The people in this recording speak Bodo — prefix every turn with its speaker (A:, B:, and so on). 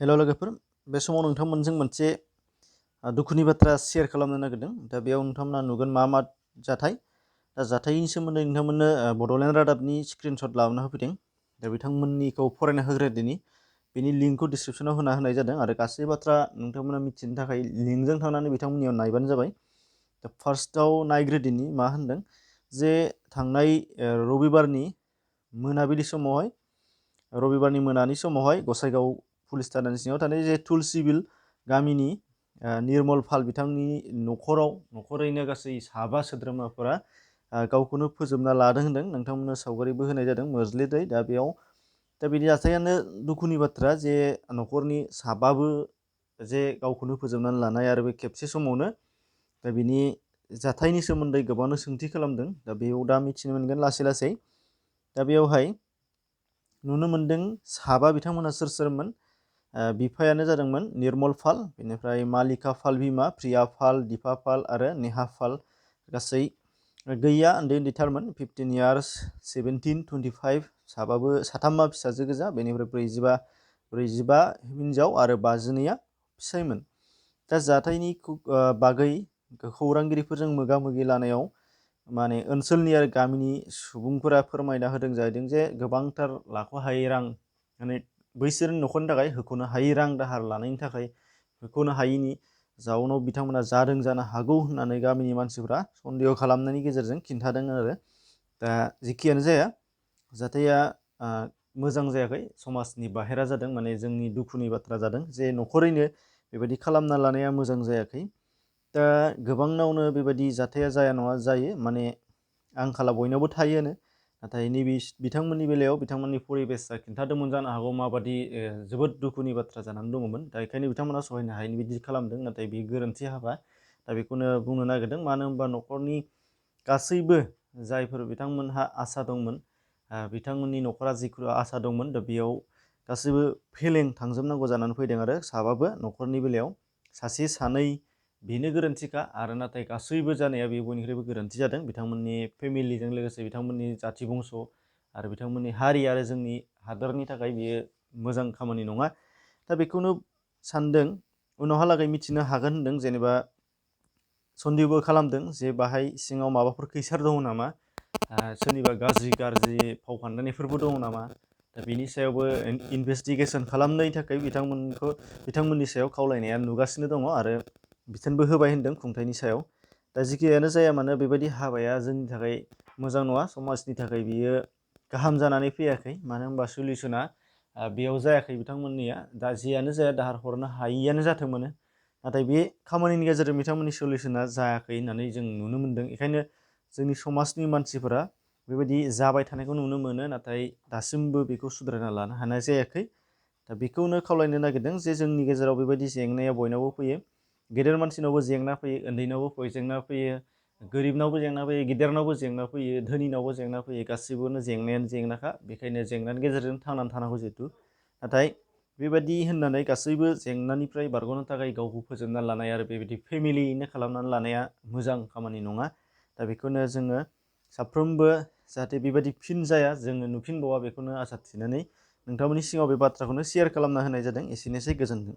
A: हेल' लोगोफोर, बे समाव नोंथांमोनजों मोनसे दुखुनि बाथ्रा शेयार खालामनो नागिरदों। दा बेयाव नोंथांमोना नुगोन मा जाथाय। दा जाथायनि सोमोन्दै नोंथांमोननो बड'लेण्ड रादाबनि स्क्रिनशट लाबोना होफैदों। दा बिथांमोननिखौ फरायना होग्रोदिनि बेनि लिंकखौ डिसक्रिपसनाव होनाय जादों आरो गासै बाथ्रा नोंथांमोना मिथिनो थाखाय लिंकजों थांनानै बिथांमोननियाव नायबानो जाबाय। दा फार्स्टआव नायग्रोदिनि मा होनदों जे थांनाय रबिबारनि मोनानि समावहाय गसाइगाव पुलिस थानानि सिङाव थानाय जे तुलसिबिल गामिनि निर्मल पाल बिथांनि न'खरैनो गासै 7 सोद्रोमाफोरा गावखौनो फोजोबना लादों होनदों। नोंथांमोननो सावगारिबो होनाय जादों मोज्लेदै। दा बिनि जाथायानो दुखुनि बाथ्रा जे न'खरनि 7 जे गावखौनो फोजोबनानै लानाय आरो बे खेबसे समावनो। दा बिनि जाथायनि सोमोन्दै गोबांनो सोंथि खालामदों। दा बेयाव मिथिनो मोनगोन लासै। दा बेयावहाय नुनो मोनदों 7 बिथांमोना सोरमोन। बिफायानो जादोंमोन निर्मल पाल, बेनिफ्राय मालिका पाल बिमा, प्रिया पाल, दीपा पाल आरो नेहा पाल। गासै गैया उन्दै उन्दैथारमोन, 15 इयार्स, 17, 25। साथामा फिसाजो गोजा, बेनिफ्राय 45 हिन्जाव आरो 52 फिसायमोन। दा जाथायनि बागै खौरांगिरिफोरजों मोगा मोगि लानायाव माने ओनसोलनि आरो गामिनि सुबुंफोरा फोरमायना होदों जाहैदों जे गोबांथार लाख'हायै रां, माने बैसोरनि न'खरनि थाखाय होख'नो हायै रां दाहार लानायनि थाखाय होख'नो हायैनि जाउनाव बिथांमोना जादों जानो हागौ होननानै गामिनि मानसिफोरा सन्देह खालामनायनि गेजेरजों खिन्थादों आरो। दा जेखियानो जाया, जाथाया मोजां जायाखै, समाजनि बाहेरा जादों। माने जोंनि दुखुनि बाथ्रा जादों जे न'खरैनो बेबायदि खालामना लानाया मोजां जायाखै। दा गोबांनावनो बेबायदि जाथाया जाया नङा जायो, माने आंखाला बयनावबो थायोआनो। नाथाय नैबे बिथांमोननि बेलायाव बिथांमोननि परिबेसआ खिन्थादोंमोन जानो हागौ माबादि जोबोद दुखुनि बाथ्रा जानानै दङमोन। दा बेखायनो बिथांमोना सहायनो हायैनि बिदि खालामदों। नाथाय बे गोरोन्थि हाबा। दा बेखौनो बुंनो नागिरदों, मानो होनबा न'खरनि गासैबो जायफोर बिथांमोनहा आसा दंमोन, बिथांमोननि न'खरा जिखुनु आसा दंमोन, दा बेयाव गासैबो फेलें थांजोबनांगौ जानानै फैदों आरो। 7 न'खरनि बेलायाव सासे सानै बेनो गोरोन्थिखा, आरो नाथाय गासैबो जानाया बे बयनिख्रुइबो गोरोन्थि जादों। बिथांमोननि फेमिलिजों लोगोसे बिथांमोननि जाथि बंस' आरो बिथांमोननि हारि आरो जोंनि हादरनि थाखाय बियो मोजां खामानि नङा। दा बेखौनो सानदों उनावहालागै मिथिनो हागोन होनदों। जेनेबा सन्देहबो खालामदों जे बाहाय सिङाव माबाफोर खैसार दङ नामा, सोरनिबा गाज्रि फाव फान्दायनायफोरबो दङ नामा। दा बेनि सायावबो इनभेस्टिगेसन खालामनायनि थाखाय बिथांमोननि सायाव खावलायनाया नुगासिनो दङ आरो बिथोनबो होबाय होनदों खुंथायनि सायाव। दा जिखियानो जाया मानो, बेबायदि हाबाया जोंनि थाखाय मोजां नङा, समाजनि थाखाय बियो गाहाम जानानै फैयाखै। मानो होनबा सलिउसना बेयाव जायाखै बिथांमोननिया। दा जियानो जाया, दाहार हरनो हायियानो जाथों मानो, नाथाय बे खामानिनि गेजेरजों बिथांमोननि सलिउसना जायाखै होननानै जों नुनो मोनदों। बेखायनो जोंनि समाजनि मानसिफोरा बेबायदि जाबाय थानायखौ नुनो मोनो, नाथाय दासिमबो बेखौ सुद्रायना लानो हानाय जायाखै। दा बेखौनो खावलायनो नागिरदों जे जोंनि गेजेराव बेबायदि जेंनाया बयनावबो फैयो। गेदेर मानसिनावबो जेंना फैयो, उन्दैनावबो जेंना फैयो, गोरिबनावबो जेंना फैयो, गिदिरनावबो जेंना फैयो, धोनिनावबो जेंना फैयो। गासिबोनो जेंनायानो जेंनाखा। बेखायनो जेंनानि गेजेरजों थांनानै थानांगौ जिहेतु। नाथाय बेबायदि होननानै गासैबो जेंनानिफ्राय बारग'नो थाखाय गावखौ फोजोबना लानाय आरो बेबायदि फेमिलियैनो खालामनानै लानाया मोजां खामानि नङा। दा बेखौनो जोङो साफ्रोमबो जाहाथे बेबायदि फिन जाया, जोङो नुफिनबावा, बेखौनो आसा थिनानै नोंथांमोननि सिगाङाव बे बाथ्राखौनो शेयार खालामना होनाय जादों। एसेनोसै, गोजोन्थों।